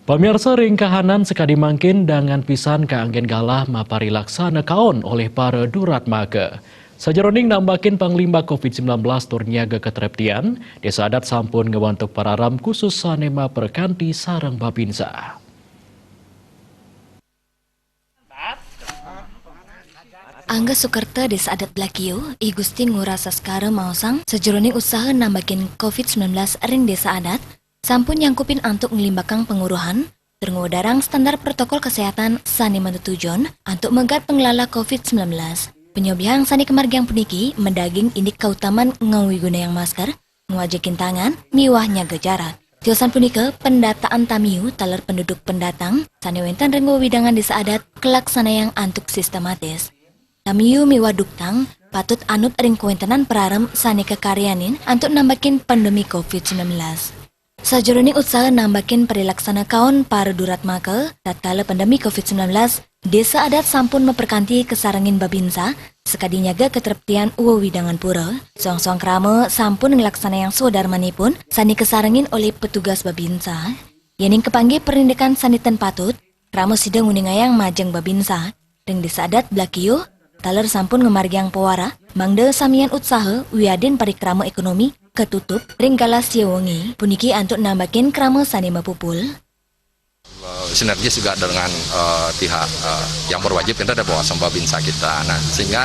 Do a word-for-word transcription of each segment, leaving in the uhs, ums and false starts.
Pamiarsa, ring kahanan sakadi mangkin dangan pisan kaanggén galah maparilaksana kaon olih para duratmaka. Sajeroning nambakin panglimbak covid sembilan belas tur nyaga katreptian, Désa Adat sampun ngwantuk pararam khusus sané maprakanti sareng babinsa. Angga Sukerta Désa Adat Blakio, I Gusti Ngurah Saskara maosang, sajeroning usaha nambakin covid sembilan belas ring Désa Adat, sampun nyangkupin antuk nglimbakang panguruhan, tur ngwedarang standar protokol kesehatan sané matutujon antuk megat panglala covid sembilan belas. Panyobihang sané kamargiang puniki madaging indik kautaman ngawigunayang masker, ngwajikin tangan, miwah nyaga jarak. Tiosan punika, pendataan tamiu taler penduduk pendatang sané wénten ring wewidangan Désa Adat kalaksanayang antuk sistematis. Tamiu miwah duktang patut anut ring kawéntenan pararem sané kakaryanin antuk nambakin pandemi covid sembilan belas. Sajeroning usaha nambakin parilaksana kaon para duratmaka tatkala pandemi covid sembilan belas, Désa Adat sampun maprakanti kasarengin babinsa sakadi nyaga katreptian wewidangan pura. Soang-soang krama sampun nglaksanayang swadarmanipun sané kasarengin olih petugas babinsa. Yéning kapanggih parindikan sané ten patut, krama sida nguningayang majeng babinsa ring Désa Adat Blakio, taler sampun ngamargiang pawarah mangda samian utsaha wiadin parikrama ékonomi katutup ring galah sia wengi. Puniki antuk nambakin krama sané mapupul. Sinergis juga dengan eh, pihak eh, yang berwajib, kita ada bawa sama babinsa kita. Nah, sehingga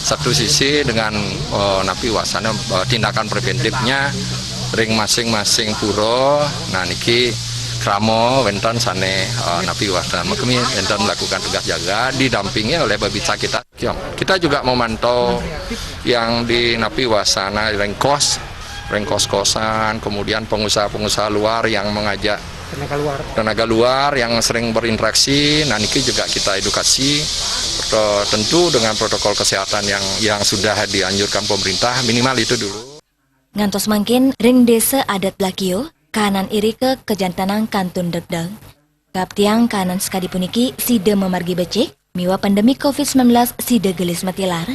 satu sisi dengan eh, napi wasana eh, tindakan preventifnya ring masing-masing pura, nah niki krama wénten sané eh, napi wasana makemi wénten melakukan tugas jaga didampingi oleh babinsa kita. Kiam. Kita juga memantau yang di napi wasana ring kos, ring kos-kosan, kemudian pengusaha-pengusaha luar yang mengajak tenaga luar, tenaga luar yang sering berinteraksi. Nah, niki juga kita edukasi eh, tentu dengan protokol kesehatan yang yang sudah dianjurkan pemerintah, minimal itu dulu. Ngantos mangkin ring Désa Adat Blakio, kahanan irika kajantenang kantun degdeg. Kaaptiang kahanan sakadi puniki sida mamargi becik, miwah pandemi covid sembilan belas sida gelis matilar.